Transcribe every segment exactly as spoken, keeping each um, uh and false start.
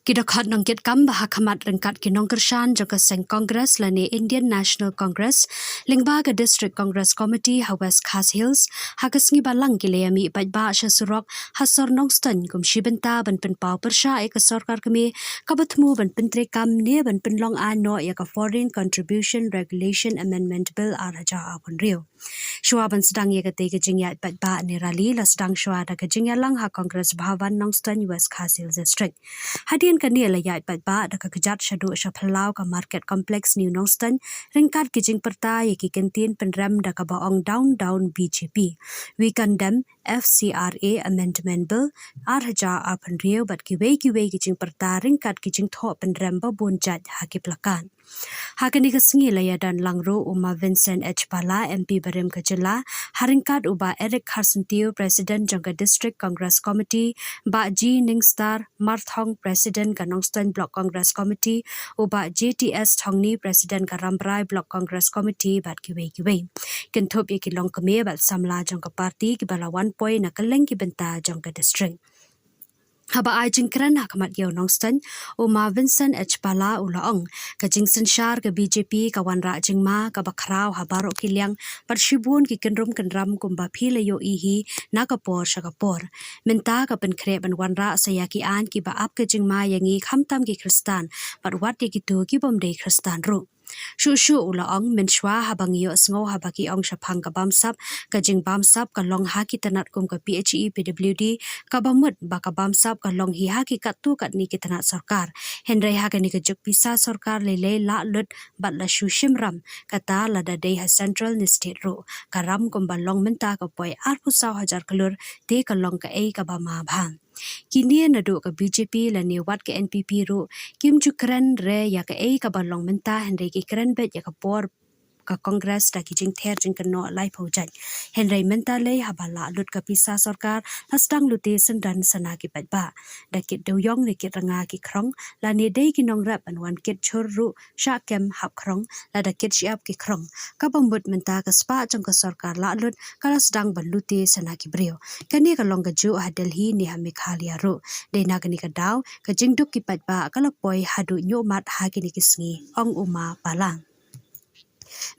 Ki dkhot nongkitkam ba ha khmat ryngkat ki nongkyrshan jong ka seng Congress lane Indian National Congress lyngba ka District Congress Committee ha West Khasi Hills ha ka sngi Balang ki la ïamih paidbah sha surok ha sor Nongstoiñ kum shi bynta ban pynpaw pyrshah ïa ka sorkar kmie kaba thmu ban pyntreikam ne ban pynlong aiñ noh ïa ka Foreign Contribution Regulation Amendment Bill ar hajar arphew hynriew. Shuwa ban sdang ïa katei ka jingïaid paidbah ne rally la sdang shuwa da ka jingïalang ha Congress Bhavan Nongstoiñ, West Khasi Hills District. Hadien kane la ïaid paidbah da ka kjat shaduh sha phyllaw ka Market Complex New Nongstoiñ ryngkat ki jingpyrta ïa ki kyntien pynrem da kaba ong Down Down B J P, We Condemn F C R A Amendment Bill ar hajar arphew hynriew bad kiwei kiwei ki jingpyrta ryngkat ki jingthoh pynrem ba bun jait ha ki plakat. Ha kane ka sngi la ïadon lang ruh u Ma Vincent H Pala, M P barim ka jylla, ha ryngkat u Bah Eric Kharsyntiew, President jong ka District Congress Committee, Bah G Ningstar Marthong, President ka Nongstoiñ Block Congress Committee, u Bah J T S Thongni, President ka Rambrai Block Congress Committee bad kiwei kiwei. Kynthup ïa ki longkmie bad samla jong ka party kiba la wan poi na kylleng ki bynta jong ka district. Haba ai jingkren ha khmat ïa u Nongstoiñ, u Ma Vincent H Pala u la ong, ka jingsynshar ka B J P ka wanrah jingma kaba khraw ha baroh ki liang bad shibun ki kynrum kynram kumba phi la ïohi hi na ka por sha ka por. Mynta ka pynkhreh ban wanrah sa ïa ki aiñ kiba ap ka jingma ïa ngi khamtam ki Khristan bad wat ïa kito ki bym dei Khristan ruh. Shuh shuh u la ong, mynshuwa haba ngi ïohsngew haba ki ong shaphang ka bamsap, ka jingbamsap ka long ha ki tnat kum ka P H E, P W D, kaba mut ba ka bamsap ka long hi ha ki katto katne ki tnat sorkar. Hynrei ha kane ka juk pisa sorkar lei lei la lut bad la shu shim ram, kata lada dei ha central ne state ruh. Ka ram kumba long mynta ka poi arphew saw hajar klur, te ka long kaei kaba ma bha. Kine naduh ka B J P lane wat ka N P P ruh kim ju kren re ïa kaei kaba long mynta, hynrei ki kren beit ïa ka por ka Congress da ki jingther jingkynnoh laiphew jait. Hynrei mynta lei haba la lut ka pisa sorkar la sdang lute syndon sa na ki paidbah. Da kit dewïong ne kit rnga ki khrong lane dei ki nongrep ban wan kit jhur ruh shah kem hap khrong, lada kit shyiap ki khrong. Kaba mut mynta ka spah jong ka sorkar la lut ka la sdang ban lute sa na ki briew. Kane ka long kajuh ha Delhi ne ha Meghalaya ruh. Dei na kane ka daw ka jingduk ki paidbah ka la poi haduh ñiuhmat ha kine ki sngi, ong u Ma Pala.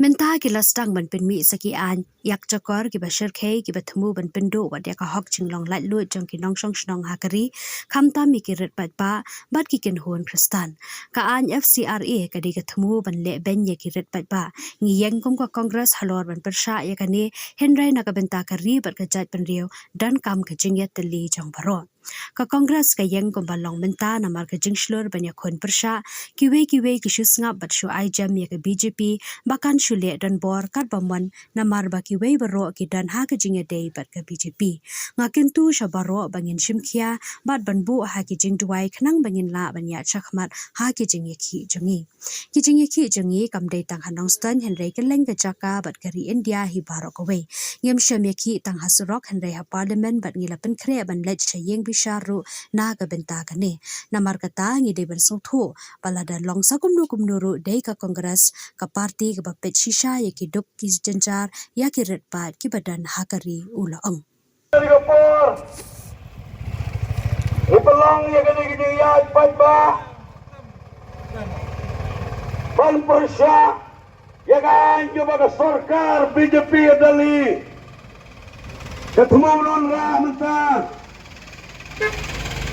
Mynta ki la sdang ban pynmih sa ki aiñ ïakjakor kiba shyrkhei kiba thmu ban pynduh wat ïa ka hok jinglong laitluid jong ki nongshong shnong ha ka ri, khamtam ïa ki rit paidbah bad ki kynhun Khristan. Ka aiñ F C R A ka dei ka thmu ban leh beiñ ïa ki rit paidbah. Ngi ïeng kum ka Congress halor ban pyrshah ïa kane, hynrei na ka bynta ka ri bad ka jaitbynriew donkam ka jingïatylli jong baroh. Ka Congress ka ïeng kumba long mynta namar ka jingshlur ban ïakhun pyrshah, kiwei kiwei ki shu sngap bad shu ai jem ïa ka B J P ba kan shu leh donbor katba mon namar ba kiwei baroh ki don ha ka jingïadei bad ka B J P. Nga kyntu sha baroh ba ngin shim khia bad ban buh ha ki jingduwai khnang ba ngin lah ban ïaid shakhmat ha ki jingïakhih jong ngi. Ki jingïakhih jong ngi kam dei tang ha Nongstoiñ hynrei kylleng ka jaka bad ka ri India hi baroh kawei. Ngim shym ïakhih tang ha surok hynrei ha Parliament bad ngi la pynkhreh ban leit sha ïing bishar ruh na ka bynta kane. Namar kata ngi dei ban sngewthuh ba lada long sa kumno kumno ruh dei ka Congress ka party kaba peit shisha ïa ki duk ki jynjar ïa ki rit paid kiba don ha ka ri, u la ong. Ka por ngi pynlong ïa kane ka jingïaid paidbah ban pyrshah ïa ka aiñ kaba ka sorkar B J P ka Delhi ka thmu ban wanrah mynta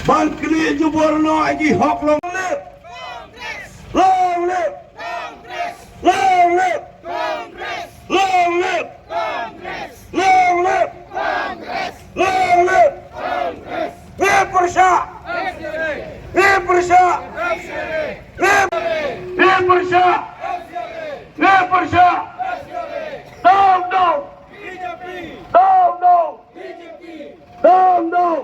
ban knieh jubor noh ïa ki hok. Long live! Long live! Long live! Long live! Long live! Long live! Long live! Ngi pyrshah! Ngi pyrshah! Ngi, ngi pyrshah! Ngi pyrshah! Down, down! Down, down! Down, down!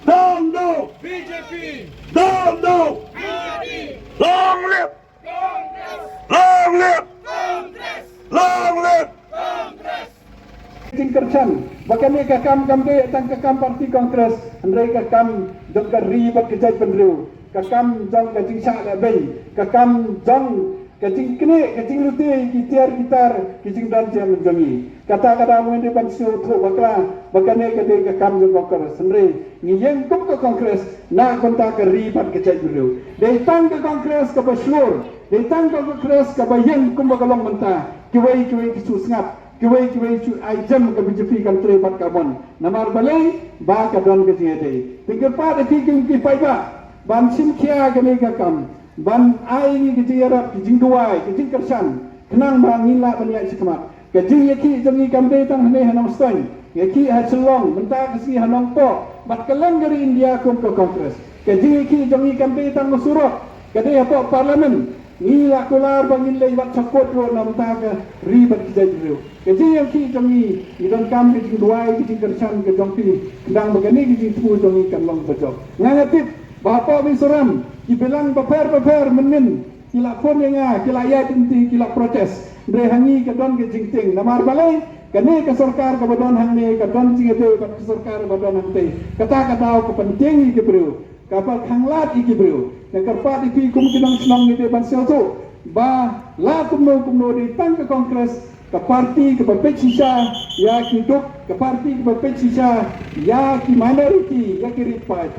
Down, down! Down, down! Long live! Long live! Long live! Jingkyrshan ba kane ka kam kam dei tang ka kam party Congress, hynrei ka kam jong ka ri bad ka jaitbynriew, ka kam jong ka jingshah lehbeiñ, ka kam jong Ka jingknieh, ka jinglute, ki tiar ki tar, ki jingdon jam jong ngi. Kata ka daw ngin dei ban sngewthuh bakla ba kane ka dei ka kam jong Congress. Hynrei ngi ïeng kum ka Congress na ka bynta ka ri bad ka jaitbynriew. Dei tang ka Congress kaba shlur, dei tang ka Congress kaba ïeng kumba ka long mynta. Kiwei kiwei ki shu sngap, kiwei kiwei ki shu ai jem ka B J P kan trei bad ka mon. Namar balei? Ba ka don ka jingïadei. Te nga kyrpad ïa phi ki paidbah ban shim khia kane ka kam, ban ai ïa ngi ka jingïarap, ka jingduwai, ka jingkyrshan, khnang ba ngin lah ban ïaid shakhmat. Ka jingïakhih jong ngi kam dei tang hangne ha Nongstoiñ, ïakhih ha Shillong, mynta ka sngi ha Nongpoh bad kylleng ka ri India kum ka Congress. Ka jingïakhih jong ngi kam dei tang ha surok, ka dei hapoh Parliament. Ngi la kular ba ngin leit wad sha kot ruh na bynta ka ri bad ka jaitbynriew. Ka jingïakhih jong ngi, ngi donkam ka jingduwai, ka jingkyrshan ka jong phi, khnang ba kane ka jingthmu jong ngi kan long bajop. Nga nga tip ba hapoh Mizoram ki balang bapher bapher mynnin ki la phone ïa nga, ki la ïaid lynti, ki la protest. Hynrei ha ngi ka don ka jingtieng. Namar balei? Kane ka sorkar kaba don hangne ka don jingïadei bad ka sorkar kaba don hangtei. Kata ka daw ka pyntieng ïa ki briew, kaba khanglad ïa ki briew. Nga kyrpad ïa phi kum ki nongshnong, ngi dei ban sngewthuh ba la kumno kumno dei tang ka Congress ka party kaba peit shisha ïa ki duk, ka party kaba peit shisha ïa ki minority, ïa ki rit paid.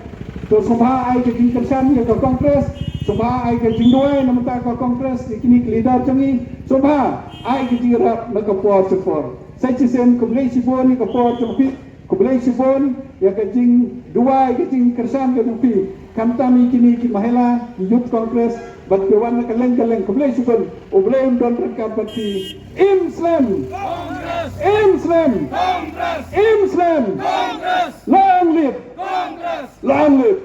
To sngewbha ai ka jingkyrshan ïa ka Congress, sngewbha ai ka jingduwai na bynta ka Congress ïa kine ki leader jong ngi, sngewbha ai ka jingïarap na ka por sha por. Sa shisien khublei shibun ïa ka por jong phi. Khublei shibun ïa ka jingduwai, ka jingkyrshan ka jong phi. Khamtam ïa kine ki mahila, ki Youth Congress bad kiba wan na kylleng kylleng, khublei shibun. U Blei un don ryngkat bad phi. Im slem. Congress! Im slem. Congress! Im slem. Congress! Long live. Congress! Long live.